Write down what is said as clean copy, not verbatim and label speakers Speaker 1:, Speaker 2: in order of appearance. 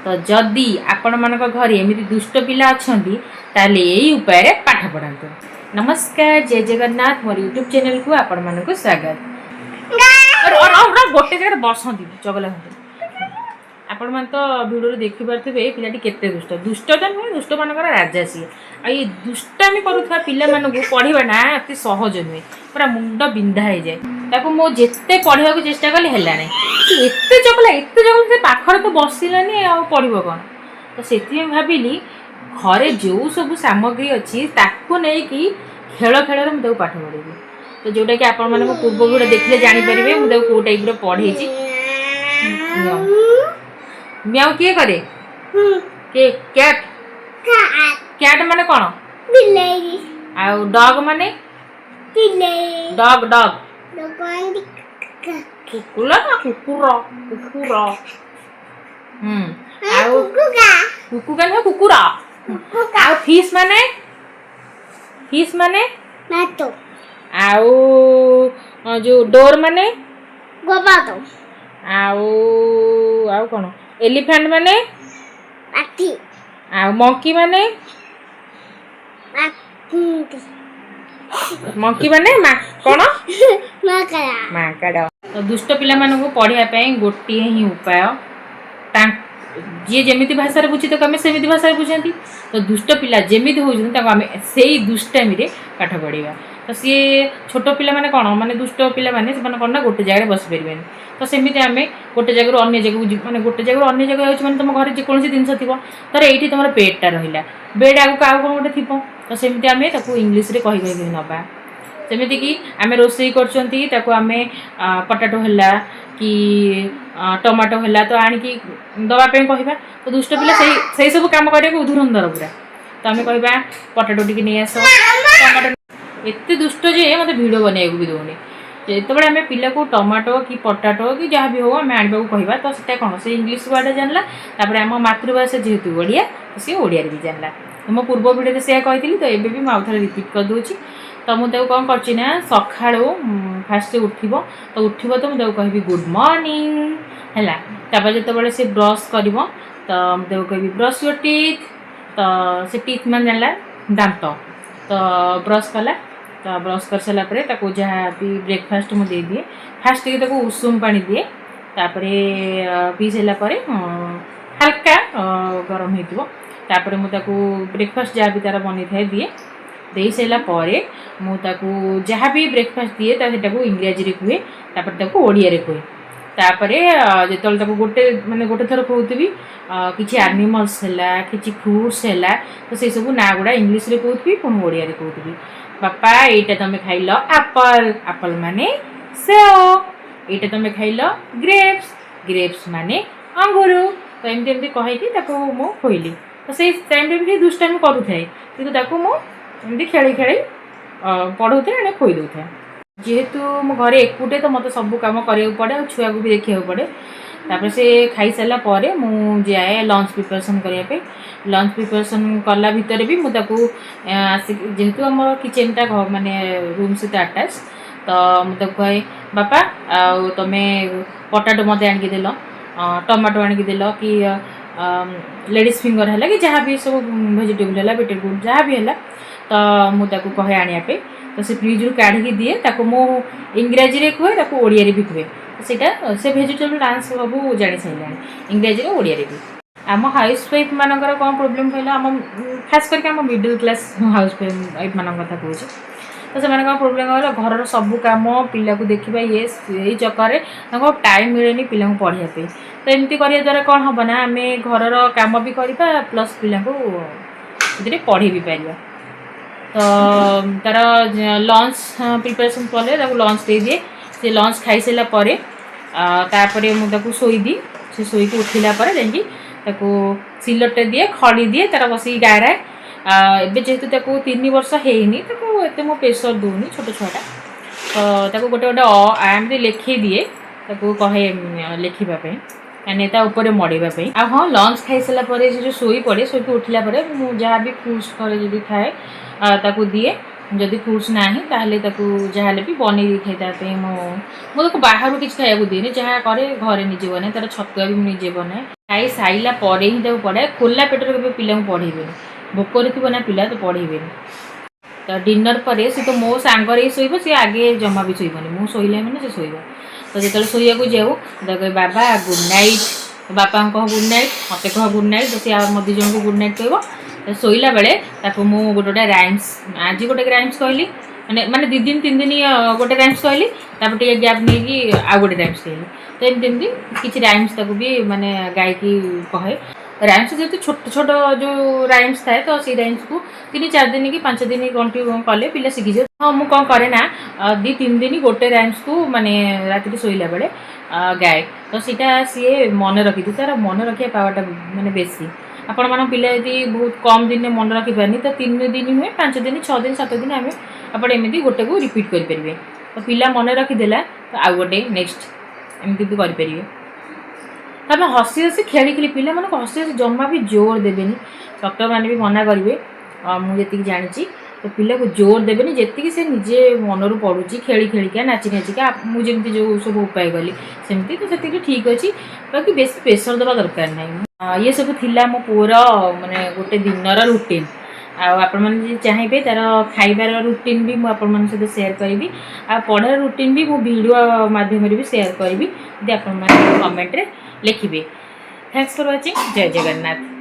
Speaker 1: ତ ଯଦି ଆପଣମାନଙ୍କ ଘରେ ଏମିତି ଦୁଷ୍ଟ ପିଲା ଅଛନ୍ତି, ତାହେଲେ ଏଇ ଉପାୟରେ ପାଠ ପଢ଼ାନ୍ତୁ। ନମସ୍କାର, ଜୟ ଜଗନ୍ନାଥ। ମୋର ୟୁଟ୍ୟୁବ୍ ଚ୍ୟାନେଲକୁ ଆପଣମାନଙ୍କୁ ସ୍ୱାଗତ। ଅରେ, ଅରେ, ଅରେ, ଗୋଟେ ଜାଗାରେ ବସନ୍ତି, ଚଗଲା ହୁଅନ୍ତି। ଆପଣମାନେ ତ ଭିଡ଼ିଓରେ ଦେଖିପାରୁଥିବେ ଏ ପିଲାଟି କେତେ ଦୁଷ୍ଟ। ଦୁଷ୍ଟ ତ ନୁହେଁ, ଦୁଷ୍ଟମାନଙ୍କର ରାଜା ସିଏ। ଆଉ ଏଇ ଦୁଷ୍ଟାମି କରୁଥିବା ପିଲାମାନଙ୍କୁ ପଢ଼ିବା ନା ଅତି ସହଜ ନୁହେଁ, ପୁରା ମୁଣ୍ଡ ବିନ୍ଧା ହେଇଯାଏ। ତାକୁ ମୁଁ ଯେତେ ପଢ଼ିବାକୁ ଚେଷ୍ଟା କଲି, ହେଲା ନାହିଁ। ସେ ଏତେ ଚଗଲା, ଏତେ ଚଗଲା, ସେ ପାଖରେ ତ ବସିଲାନି, ଆଉ ପଢ଼ିବ କ'ଣ? ତ ସେଥିପାଇଁ ଭାବିଲି, ଘରେ ଯେଉଁ ସବୁ ସାମଗ୍ରୀ ଅଛି, ତାକୁ ନେଇକି ଖେଳ ଖେଳରେ ମୁଁ ତାକୁ ପାଠ ପଢ଼େଇବି। ତ ଯେଉଁଟାକି ଆପଣମାନେ ମୋ ପୂର୍ବ ଭିଡ଼ିଓ ଦେଖିଲେ ଜାଣିପାରିବେ ମୁଁ ତାକୁ କେଉଁ ଟାଇପ୍ର ପଢ଼େଇଛି। ମିଆଉ କିଏ କରେ? କିଏ? କ୍ୟାଟ୍। କ୍ୟାଟ୍ ମାନେ କ'ଣ?
Speaker 2: ବିଲେଇ।
Speaker 1: ଆଉ ଡଗ୍ ମାନେ?
Speaker 2: ବିଲେଇ।
Speaker 1: Dog, dog.
Speaker 2: ଦୋକାନ।
Speaker 1: କୁକୁର ନା, କୁକୁର, କୁକୁର। ଆଉ
Speaker 2: କୁକୁକା।
Speaker 1: କୁକୁକା ନୁହେଁ, କୁକୁର।
Speaker 2: କୁକୁକା।
Speaker 1: ଆଉ ଫିସ୍ ମାନେ? ଫିସ୍ ମାନେ?
Speaker 2: ମାଛ।
Speaker 1: ଆଉ ଯୋଉ ଡୋର୍ ମାନେ?
Speaker 2: ଗୋବାତ।
Speaker 1: ଆଉ କ'ଣ? ଏଲିଫାଣ୍ଟ ମାନେ?
Speaker 2: ହାତୀ।
Speaker 1: ଆଉ ମଙ୍କି ମାନେ?
Speaker 2: ହାତୀ।
Speaker 1: ମଙ୍କି ମାନେ କ'ଣ?
Speaker 2: ମାଙ୍କଡ଼।
Speaker 1: ମାଙ୍କଡ଼। ତ ଦୁଷ୍ଟ ପିଲାମାନଙ୍କୁ ପଢ଼ିବା ପାଇଁ ଗୋଟିଏ ହିଁ ଉପାୟ। ଯିଏ ଯେମିତି ଭାଷାରେ ବୁଝି, ତାକୁ ଆମେ ସେମିତି ଭାଷାରେ ବୁଝନ୍ତି। ତ ଦୁଷ୍ଟ ପିଲା ଯେମିତି ହେଉଛନ୍ତି, ତାକୁ ଆମେ ସେଇ ଦୁଷ୍ଟାମିରେ ପାଠ ପଢ଼ିବା। ତ ସିଏ ଛୋଟ ପିଲାମାନେ କ'ଣ, ମାନେ ଦୁଷ୍ଟ ପିଲାମାନେ, ସେମାନେ କ'ଣ ନା ଗୋଟେ ଜାଗାରେ ବସିପାରିବେନି। ତ ସେମିତି ଆମେ ଗୋଟେ ଜାଗାରୁ ଅନ୍ୟ ଜାଗାକୁ ଯିବୁ, ମାନେ ଗୋଟେ ଜାଗାରୁ ଅନ୍ୟ ଜାଗାକୁ ଯାଉଛି ମାନେ ତୁମ ଘରେ ଯେକୌଣସି ଜିନିଷ ଥିବ। ଧର ଏଇଠି ତୁମର ବେଡ଼୍ଟା ରହିଲା, ବେଡ଼୍ ଆଗକୁ ଆଉ କ'ଣ ଗୋଟେ ଥିବ। ତ ସେମିତି ଆମେ ତାକୁ ଇଂଲିଶରେ କହି କହି କହି ନେବା। ଯେମିତିକି ଆମେ ରୋଷେଇ କରୁଛନ୍ତି, ତାକୁ ଆମେ ପଟାଟୋ ହେଲା କି ଟମାଟୋ ହେଲା, ତ ଆଣିକି ଦେବା ପାଇଁ କହିବା। ତ ଦୁଷ୍ଟ ପିଲା ସେଇ ସେଇ ସବୁ କାମ କରିବାକୁ ଧୁରନ୍ଧର ପୁରା। ତ ଆମେ କହିବା, ପଟାଟୋ ଟିକେ ନେଇ ଆସ, ଟମାଟୋ। ଏତେ ଦୁଷ୍ଟ ଯେ ମୋତେ ଭିଡ଼ିଓ ବନେଇବାକୁ ବି ଦେଉନି। ଯେତେବେଳେ ଆମେ ପିଲାକୁ ଟମାଟୋ କି ପଟାଟୋ କି ଯାହା ବି ହଉ ଆମେ ଆଣିବାକୁ କହିବା, ତ ସେଟା କ'ଣ, ସେ ଇଂଲିଶ ୱାର୍ଡ଼ ଜାଣିଲା। ତାପରେ ଆମ ମାତୃଭାଷା ଯେହେତୁ ଓଡ଼ିଆ, ତ ସିଏ ଓଡ଼ିଆରେ ବି ଜାଣିଲା। ତ ମୋ ପୂର୍ବ ଭିଡ଼ିଓରେ ସେୟା କହିଥିଲି, ତ ଏବେ ବି ମୁଁ ଆଉ ଥରେ ରିପିଟ୍ କରିଦେଉଛି। ତ ମୁଁ ତାକୁ କ'ଣ କରୁଛି ନା, ସକାଳୁ ଫାଷ୍ଟ ସେ ଉଠିବ, ତ ଉଠିବ ତ ମୁଁ ତାକୁ କହିବି, "ଗୁଡ଼୍ ମର୍ଣ୍ଣିଂ" ହେଲା। ତାପରେ ଯେତେବେଳେ ସେ ବ୍ରସ୍ କରିବ, ତ ମୁଁ ତାକୁ କହିବି, "Brush your teeth." ତ ସେ ଟିଥ୍ ମାନେ ଜାଣିଲା ଦାନ୍ତ। ତ ବ୍ରସ୍ କଲା। ତ ବ୍ରସ୍ କରିସାରିଲା ପରେ ତାକୁ ଯାହା ବି ବ୍ରେକଫାଷ୍ଟ ମୁଁ ଦେଇଦିଏ। ଫାଷ୍ଟ ଟିକେ ତାକୁ ଉଷୁମ ପାଣି ଦିଏ। ତାପରେ ପିଇ ସାରିଲା ପରେ, ହାଲକା ଗରମ ହେଇଥିବ, ତାପରେ ମୁଁ ତାକୁ ବ୍ରେକଫାଷ୍ଟ ଯାହା ବି ତା'ର ବନେଇଥାଏ ଦିଏ। ଦେଇ ସାରିଲା ପରେ ମୁଁ ତାକୁ ଯାହା ବି ବ୍ରେକଫାଷ୍ଟ ଦିଏ, ତା ସେଟାକୁ ଇଂରାଜୀରେ କୁହେ, ତାପରେ ତାକୁ ଓଡ଼ିଆରେ କୁହେ। ତାପରେ ଯେତେବେଳେ ତାକୁ ଗୋଟେ, ମାନେ ଗୋଟେ ଥର କହୁଥିବି, କିଛି ଆନିମଲ୍ସ ହେଲା, କିଛି ଫ୍ରୁଟ୍ସ ହେଲା, ତ ସେଇ ସବୁ ନାଁ ଗୁଡ଼ା ଇଂଲିଶରେ କହୁଥିବି, ପୁଣି ଓଡ଼ିଆରେ କହୁଥିବି। "ବାପା, ଏଇଟା ତମେ ଖାଇଲ ଆପଲ୍। ଆପଲ୍ ମାନେ ସେଓ। ଏଇଟା ତମେ ଖାଇଲ ଗ୍ରେପ୍ସ। ଗ୍ରେପ୍ସ ମାନେ ଅଙ୍ଗୁରୁ।" ତ ଏମିତି ଏମିତି କହିକି ତାକୁ ମୁଁ ଖୋଇଲି। ତ ସେଇ ଟାଇମ୍ରେ ବି ସେ ଦୁଷ୍ଟାମି କରୁଥାଏ, କିନ୍ତୁ ତାକୁ ମୁଁ ଏମିତି ଖେଳେଇ ଖେଳେଇ ପଢ଼ଉଥାଏ, ଏଣେ ଖୋଇ ଦେଉଥାଏ। ଯେହେତୁ ମୁଁ ଘରେ ଏକୁଟିଆ, ତ ମୋତେ ସବୁ କାମ କରିବାକୁ ପଡ଼େ ଆଉ ଛୁଆକୁ ବି ଦେଖିବାକୁ ପଡ଼େ। ତାପରେ ସେ ଖାଇସାରିଲା ପରେ ମୁଁ ଯାଏ ଲଞ୍ଚ ପ୍ରିପାରେସନ୍ କରିବା ପାଇଁ। ଲଞ୍ଚ ପ୍ରିପାରେସନ୍ କଲା ଭିତରେ ବି ମୁଁ ତାକୁ ଆସିକି, ଯେହେତୁ ଆମର କିଚେନ୍ଟା ମାନେ ରୁମ୍ ସହିତ ଆଟାଚ୍, ତ ମୁଁ ତାକୁ କହେ, "ବାପା, ଆଉ ତମେ ପଟାଟୋ ମୋତେ ଆଣିକି ଦେଲ, ଟମାଟୋ ଆଣିକି ଦେଲ କି ଲେଡ଼ିଜ୍ ଫିଙ୍ଗର ହେଲା କି ଯାହା ବି ସବୁ ଭେଜିଟେବୁଲ୍ ହେଲା, ବିଟରଗୁଡ଼ ଯାହା ବି ହେଲା।" ତ ମୁଁ ତାକୁ କହେ ଆଣିବା ପାଇଁ। ତ ସେ ଫ୍ରିଜ୍ରୁ କାଢ଼ିକି ଦିଏ। ତାକୁ ମୁଁ ଇଂରାଜୀରେ କୁହେ, ତାକୁ ଓଡ଼ିଆରେ ବି କୁହେ। ତ ସେଇଟା ସେ ଭେଜିଟେବୁଲ୍ ଡାନ୍ସ ସବୁ ଜାଣି ସାରିଲାଣି, ଇଂରାଜୀରେ, ଓଡ଼ିଆରେ ବି। ଆମ ହାଉସ୍ ୱାଇଫ୍ ମାନଙ୍କର କ'ଣ ପ୍ରୋବ୍ଲେମ୍ କହିଲ? ଆମ ଖାସ୍ କରିକି ଆମ ମିଡ଼ିଲ୍ କ୍ଲାସ୍ ହାଉସ୍ ୱାଇଫ୍ ମାନଙ୍କ କଥା କହୁଛି। ତ ସେମାନଙ୍କର ପ୍ରୋବ୍ଲେମ୍ କହିଲ, ଘରର ସବୁ କାମ, ପିଲାକୁ ଦେଖିବା, ଇଏ ଏଇ ଚକରରେ ତାଙ୍କୁ ଟାଇମ୍ ମିଳେନି ପିଲାଙ୍କୁ ପଢ଼ିବା ପାଇଁ। ତ ଏମିତି କରିବା ଦ୍ୱାରା କ'ଣ ହେବ ନା, ଆମେ ଘରର କାମ ବି କରିବା, ପ୍ଲସ୍ ପିଲାଙ୍କୁ ସେଥିରେ ପଢ଼େଇ ବି ପାରିବା। ତ ତାର ଲଞ୍ଚ ପ୍ରିପାରେସନ୍ କଲେ ତାକୁ ଲଞ୍ଚ ଦେଇଦିଏ। ସେ ଲଞ୍ଚ ଖାଇସାରିଲା ପରେ ତାପରେ ମୁଁ ତାକୁ ଶୋଇଦିଏ। ସେ ଶୋଇକି ଉଠିଲା ପରେ ଯାଇକି ତାକୁ ସିଲଟଟେ ଦିଏ, ଖଡ଼ି ଦିଏ, ତାର ବସିକି ଗାରାଏ। ଏବେ ଯେହେତୁ ତାକୁ 3 ବର୍ଷ ହେଇନି, ତାକୁ ଏତେ ମୁଁ ପ୍ରେସର୍ ଦେଉନି, ଛୋଟ ଛୁଆଟା। ତ ତାକୁ ଗୋଟେ ଗୋଟେ ଅ ଆ ଏମିତି ଲେଖେଇ ଦିଏ। ତାକୁ କହେ ଲେଖିବା ପାଇଁ, ମାନେ ତା ଉପରେ ମଡ଼େଇବା ପାଇଁ। ଆଉ ହଁ, ଲଞ୍ଚ ଖାଇସାରିଲା ପରେ ସେ ଯେଉଁ ଶୋଇ ପଡ଼େ, ଶୋଇକି ଉଠିଲା ପରେ ମୁଁ ଯାହା ବି ଫ୍ରୁଟ୍ସ ଘରେ ଯଦି ଥାଏ, ତାକୁ ଦିଏ। ଯଦି ଫ୍ରୁଟ୍ସ ନାହିଁ, ତାହେଲେ ତାକୁ ଯାହାହେଲେ ବି ବନେଇ ଦେଇଥାଏ ତା ପାଇଁ। ମୁଁ ତାକୁ ବାହାରୁ କିଛି ଖାଇବାକୁ ଦିଏନି। ଯାହା କରେ ଘରେ ନିଜେ ବନାଏ। ତାର ଛତୁଆ ବି ମୁଁ ନିଜେ ବନାଏ। ଖାଇ ସାରିଲା ପରେ ହିଁ ତାକୁ ପଢ଼ାଏ। ଖୋଲା ପେଟରେ କେବେ ପିଲାଙ୍କୁ ପଢ଼େଇବେନି। ଭୋକରେ ଥିବ ନା ପିଲା, ତ ପଢ଼େଇବେନି। ତ ଡିନର୍ ପରେ ସେ ତ ମୋ ସାଙ୍ଗରେ ହିଁ ଶୋଇବ। ସେ ଆଗେ ଜମା ବି ଶୋଇବନି। ମୁଁ ଶୋଇଲା ମାନେ ସେ ଶୋଇବ। ତ ଯେତେବେଳେ ଶୋଇବାକୁ ଯାଉ, ତାକୁ କହିବି, "ବାବା, ଗୁଡ୍ ନାଇଟ୍।" ବାପାଙ୍କୁ କହ ଗୁଡ୍ ନାଇଟ୍, ମୋତେ କହ ଗୁଡ୍ ନାଇଟ୍। ତ ସେ ଆମ ଦୁଇ ଜଣଙ୍କୁ ଗୁଡ୍ ନାଇଟ୍ କହିବ। ତ ଶୋଇଲା ବେଳେ ତାକୁ ମୁଁ ଗୋଟେ ଗୋଟେ ରାଇମ୍ସ, ଆଜି ଗୋଟେ ରାଇମ୍ସ କହିଲି, ମାନେ 2 ଦିନ 3 ଦିନ ଗୋଟେ ରାଇମ୍ସ କହିଲି, ତାପରେ ଟିକେ ଗ୍ୟାପ୍ ନେଇକି ଆଉ ଗୋଟେ ରାଇମ୍ସ କହିଲି। ତ ଏମିତି ଏମିତି କିଛି ରାଇମ୍ସ ତାକୁ ବି ମାନେ ଗାଇକି କହେ। ରାଇମ୍ସ ଯେହେତୁ ଛୋଟ ଛୋଟ ଯେଉଁ ରାଇମ୍ସ ଥାଏ, ତ ସେଇ ରାଇମ୍ସକୁ 3-4 ଦିନ କି 5 ଦିନ କଣ୍ଟିନ୍ୟୁ କଲେ ପିଲା ଶିଖିଯିବ। ହଁ, ମୁଁ କ'ଣ କରେ ନା 2-3 ଦିନ ଗୋଟେ ରାଇମ୍ସକୁ ମାନେ ରାତିରେ ଶୋଇଲା ବେଳେ ଗାଏ। ତ ସେଇଟା ସିଏ ମନେ ରଖିଦିଏ। ତାର ମନେ ରଖିବା ପାୱାରଟା ମାନେ ବେଶୀ। ଆପଣମାନଙ୍କ ପିଲା ଯଦି ବହୁତ କମ୍ ଦିନରେ ମନେ ରଖିପାରନି, ତ 3 ଦିନ ନୁହେଁ, 5 ଦିନ, 6 ଦିନ, 7 ଦିନ ଆମେ ଆପଣ ଏମିତି ଗୋଟେକୁ ରିପିଟ୍ କରିପାରିବେ। ତ ପିଲା ମନେ ରଖିଦେଲା ତ ଆଉ ଗୋଟେ ନେକ୍ସଟ ଏମିତି ବି କରିପାରିବେ। ତାପରେ ହସି ହସି, ଖେଳି ଖେଳି, ପିଲାମାନଙ୍କୁ ହସି ହସି, ଜମା ବି ଜୋର ଦେବେନି। ଡକ୍ଟରମାନେ ବି ମନା କରିବେ, ମୁଁ ଯେତିକି ଜାଣିଛି। ତ ପିଲାକୁ ଜୋର ଦେବେନି। ଯେତିକି ସେ ନିଜେ ମନରୁ ପଢ଼ୁଛି, ଖେଳି ଖେଳିକା, ନାଚି ନାଚିକା, ମୁଁ ଯେମିତି ଯେଉଁ ସବୁ ଉପାୟ କଲି ସେମିତି, ତ ସେତିକି ଠିକ୍ ଅଛି। ବାକି ବେଶୀ ପ୍ରେସର ଦେବା ଦରକାର ନାହିଁ। ଇଏ ସବୁ ଥିଲା ମୋ ପୁଅର ମାନେ ଗୋଟେ ଦିନର ରୁଟିନ୍। ଆଉ ଆପଣମାନେ ଯଦି ଚାହିଁବେ, ତା'ର ଖାଇବାର ରୁଟିନ୍ ବି ମୁଁ ଆପଣମାନଙ୍କ ସହିତ ସେୟାର କରିବି। ଆଉ ପଢ଼ାର ରୁଟିନ୍ ବି ମୁଁ ଭିଡ଼ିଓ ମାଧ୍ୟମରେ ବି ସେୟାର କରିବି, ଯଦି ଆପଣମାନେ କମେଣ୍ଟରେ ଲେଖିବେ। Thanks for watching. Jay Jagannath.